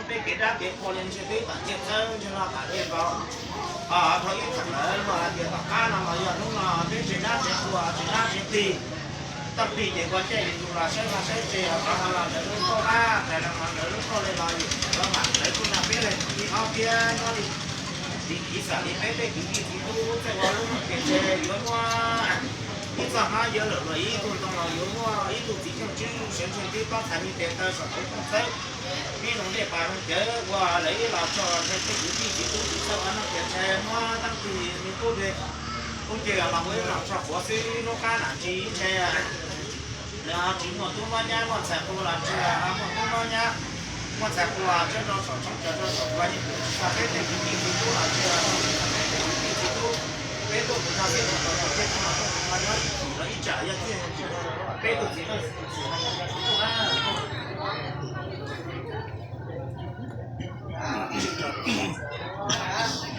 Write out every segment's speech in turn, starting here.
Peb kev dab kev qhua li ntshe twb tam ciaj txawb ntshe no tam ciaj nkaus. Dhau ib txheej lawm luag hais tias tom qab no los yog hnub no peb tsev dab tsev qhua tsev dab tsev qig. Tau qig ces ua caij li tus los saib vaj saib tsev, rov los lawv lub nkauj qab, rov los lawv lub nkauj li los yus lawv mam lawv kuj nrog peb li ib ob thiab nyob li. Vim kiv xam li peb tej kwv tij txiv tub txawj ua lub tias ntshe yuav muaj ib txoj hab yuav lawm los ib tug ntoo los yuav muaj ib tug txiv xyooj tswb sawv ntsug tib pab txhais li tes taw saum hauv koob txhawb, pib zoo dej pas zoo cawv ua lawv ib los tso ntshe tej kwv tij txiv tub tsis txawj ua no tias ntshe muab teeb tig li qub li qub ces los ua ib los tso quav xwb lub qab nam tsis ntshe lawv ho tsis muaj tub muaj nyab muaj ntxhais qhua los tsis ho muaj tub muaj nyab muaj ntxhais qhua tseeb rau saum tseeb rau saum ua ib tug tsis txog peb tej kwv tij txiv tub los tsis ho tsis txog peb tej kwv tij txiv tub. Peb tuaj mus nrog peb tus tau tau peb tsis ho tuaj mus nrog nyob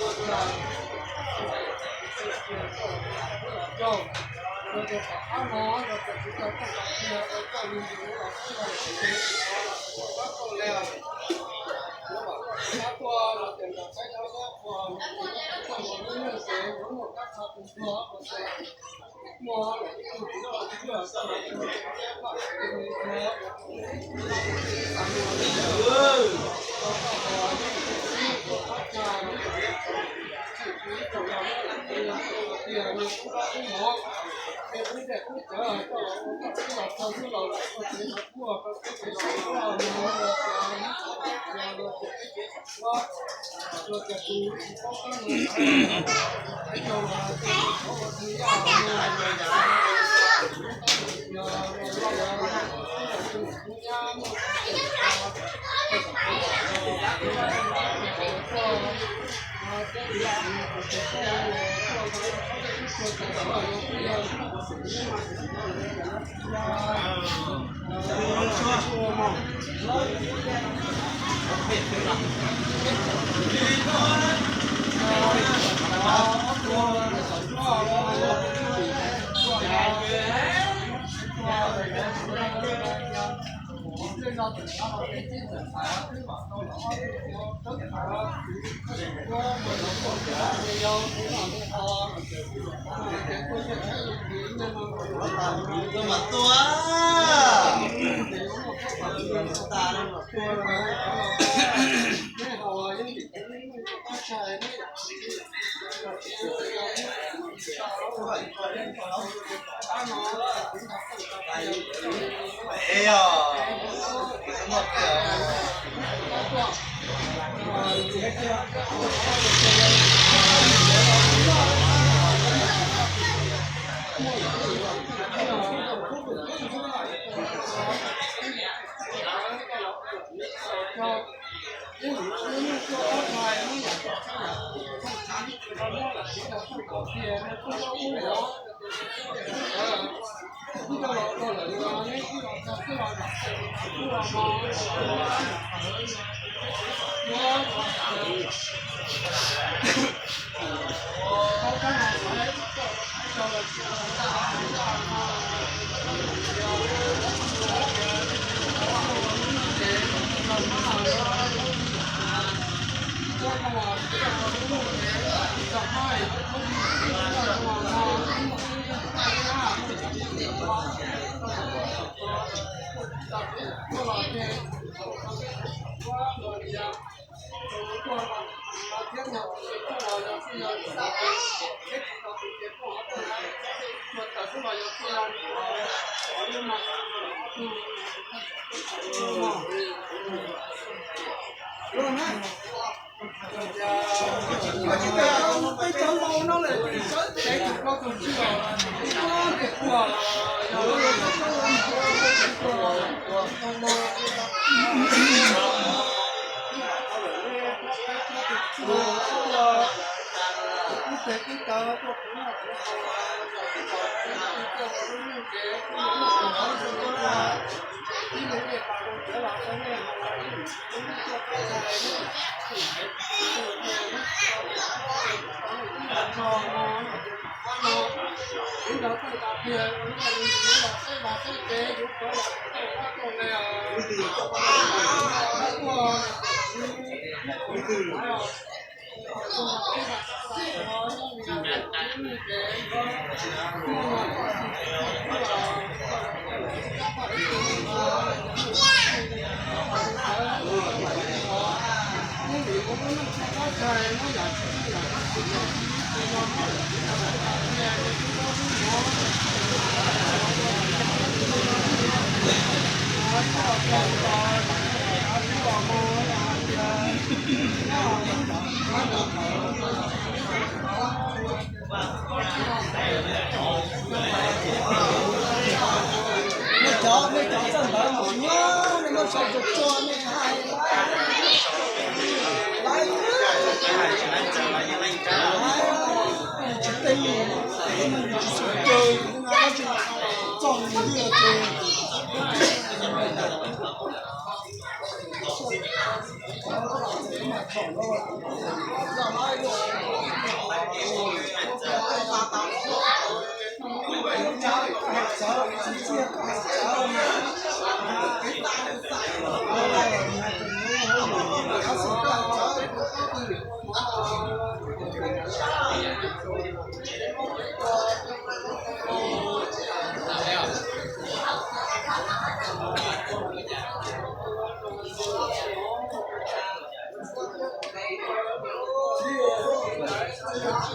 ib txhis los ib tsam yog thiaj peb tus txiv tub txiv tub. Ces twb tawv tuaj kuv noj kuv haus, kuv tuaj lub neej ces kuj yuav noj kuv haus, ib leeg ej pas rau tiav los rau nej haus, tuaj koj txhais no, no, no, no, no, no, no, no, no, no, no, Nej cov, nej cov txawj ntawv mos nyob, nej muab sau tsuag tsuag nej hais lawm, lawv tsis tej, tsis xav caw, tsis txog li tiag ces